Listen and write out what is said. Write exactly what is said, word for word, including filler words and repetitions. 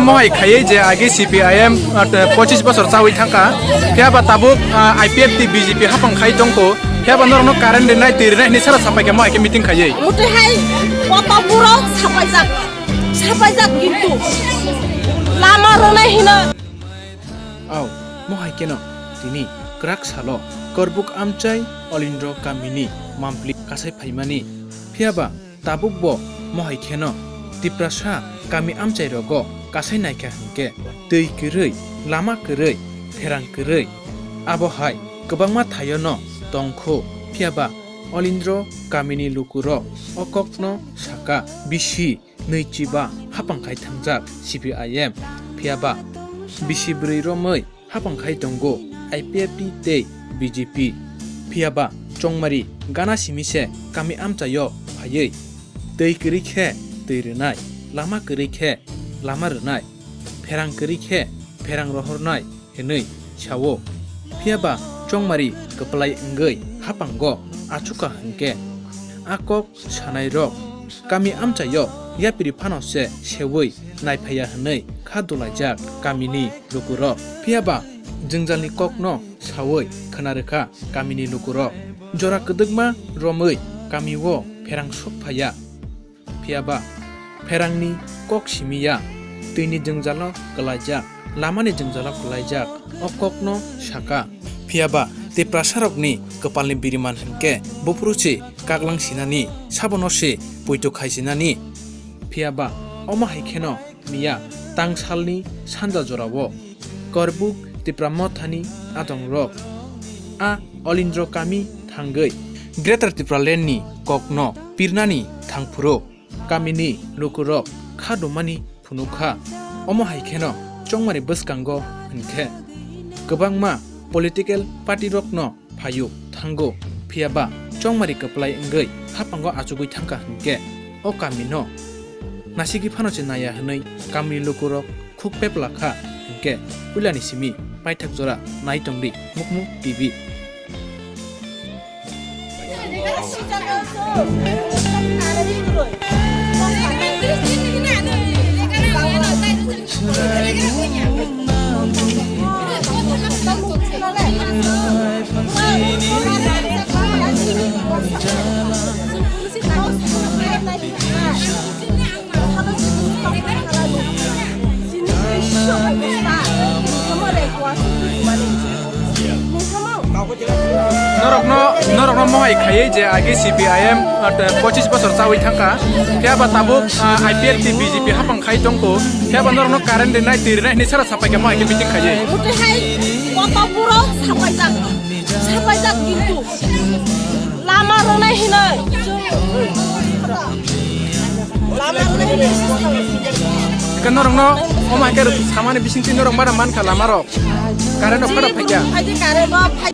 Mohai khaiwi je age C P I M, ah, te pochis bosor chawi thangkha. Phiya ba tabuk, ah, I P F T B J P hapang khai tongkho. Phiya ba norokno current rinai, twi rinai hinwi sara sapai khe mohai khe meeting khaiwi. Mutwi hai koto borok sapaijak, sapaijak kintu lama rwnai hino. Au, mohai kheno tini kwrak salo Korbuk amchai Olindro kamini mampli kasai phaimani. Phiya ba tabuk bo mohai kheno Tiprasa kami amchai rogo kasai naikha hinkhe twi kwrwi, lama kwrwi, pherang kwrwi. Abo hai kwbangma thaio no tongkho, phiya ba Olindro kamini lukurok o kokno saka bisi nwi chiba hapang khai thangjak C P I M, phiya ba bisi bwrwi romwi hapang khai tongo I P F T tei B J P. Phiya ba chongmari gana simi se kami amchaio phaiwi twi kwrwi khe twi rwnai, lama kwrwi khe lama rwnai, pherang kwrwi khe pherang rohornai hinwi sao. Phiya ba chongmari kwplai wngwi hapango achukha hinkhe a kok sanairok kami amchaio yapri phano se seui naiphaiya hinwi kha dulaijak kamini lukurok. Phiya ba jwngjalni kokno saui khna rwkha kamini lukurok. Jora kwdwkma romwi kamio pherang sok phaiya. Phiya ba pherangni kok simi ya, twini jwngjalo kwlaijak, lamani jwngjalo kwlaijak, o kokno saka. Phiya ba Tiprasarokni kwpalni biriman hinkhe buphuru se kaklang sinani sabono se poito khai sinani. Phiya ba omo hai kheno miya tangsalni sanja jorao Korbuk Tipra Mothani adongrok a Olindro kami thangwi Greater Tipralandni kokno pirnani thangphuru kamini lukurok kha dumani phunukha. Omo hai kheno chongmani bwskango hinkhe kwbangma political party rokno phaio thango, phiya ba chongmari kwplai wngwi hapango achugwi thangkha hinkhe o kamino nasigi phano se naiya hwnwi kamini lukurok khuk pepla kha hinkhe puilani simi paithak jora nai tongdi Mukmu T V. Norokno, norokno mohai khaiwi je age C P I M, ah, te pochis bosor chawi thangkha. Phiya ba tabuk, ah, I P F T B J P hapang khai tongkho. Phiya ba norokno current rinai, twi rinai hinwi sara sapai khe mohai khe meeting khaiwi. Mutwi hai koto borok sapaijak, sapaijak kintu lama rwnai hinwi. Lama rwnai hinwi. Khe norokno omo hai khe samani bisingtwi norok mada mankha lamarok. Current rok phano phaikha. Phaidi current rok phai-